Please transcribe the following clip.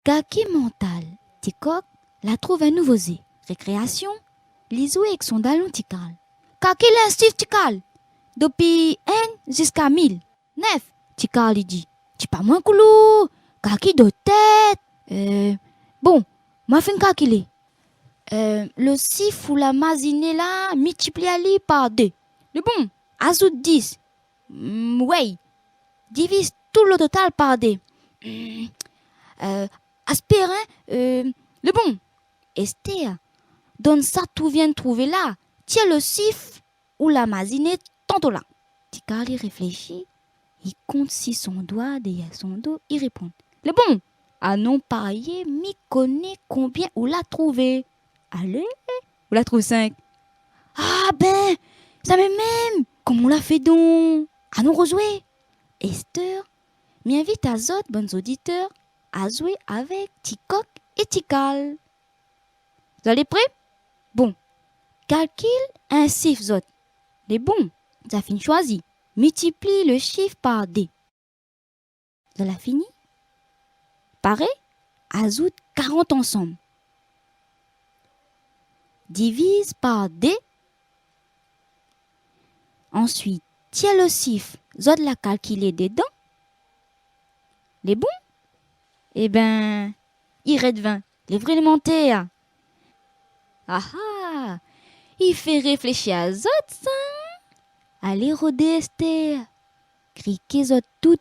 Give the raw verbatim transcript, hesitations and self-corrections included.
Kalkil mantal, Tikok la trouv in nouvo zé. Rékréasion, li zoué èk son dalon Tikarl. Kalkil in sif, Tikarl, dopi inn ziska mil. Nèf, Tikarl i di. Ti pa moin koulou, kalkil dan tèt. Euh, bon, moin la fine kalkilé. Euh, lo sif ou la maziné la, miltipli ali par dé. Lé bon, azout dis. Mm, wé. Diviz tout lo total par dé. Mm, euh, aspèr, in, euh, lé bon. Estèr, donn sak ou vien trouvé la, tir lo sif ou la maziné tanto la. Tikarl i réfléshi, i kont si son doi dèrièr son do, i réponn. Lé bon, anon parié, mi koné konbien ou la trouvé. Alé, ou la trouv sink. Ah bin, sa mèm mèm. Koman ou la fé donk ? Anon rozoué. Estèr, mi invit azot, bann zoditèr, a zoué avèk Tikok é Tikarl. Zot lé pré ? Bon. Kalkil in sif, zot. Lé bon, zot la fine shoizi. Miltipli lo sif par dé. Zot la fini ? Paré ? Azout karant ansanm. Diviz par dé. Ansuit, tir lo sif zot la kalkilé dedan. Lé bon ? Ébin, i rèdvin lé vré manti. Ah ah, i fé réfléshi azot sa. Alé rodé Estèr. Kriké zot tout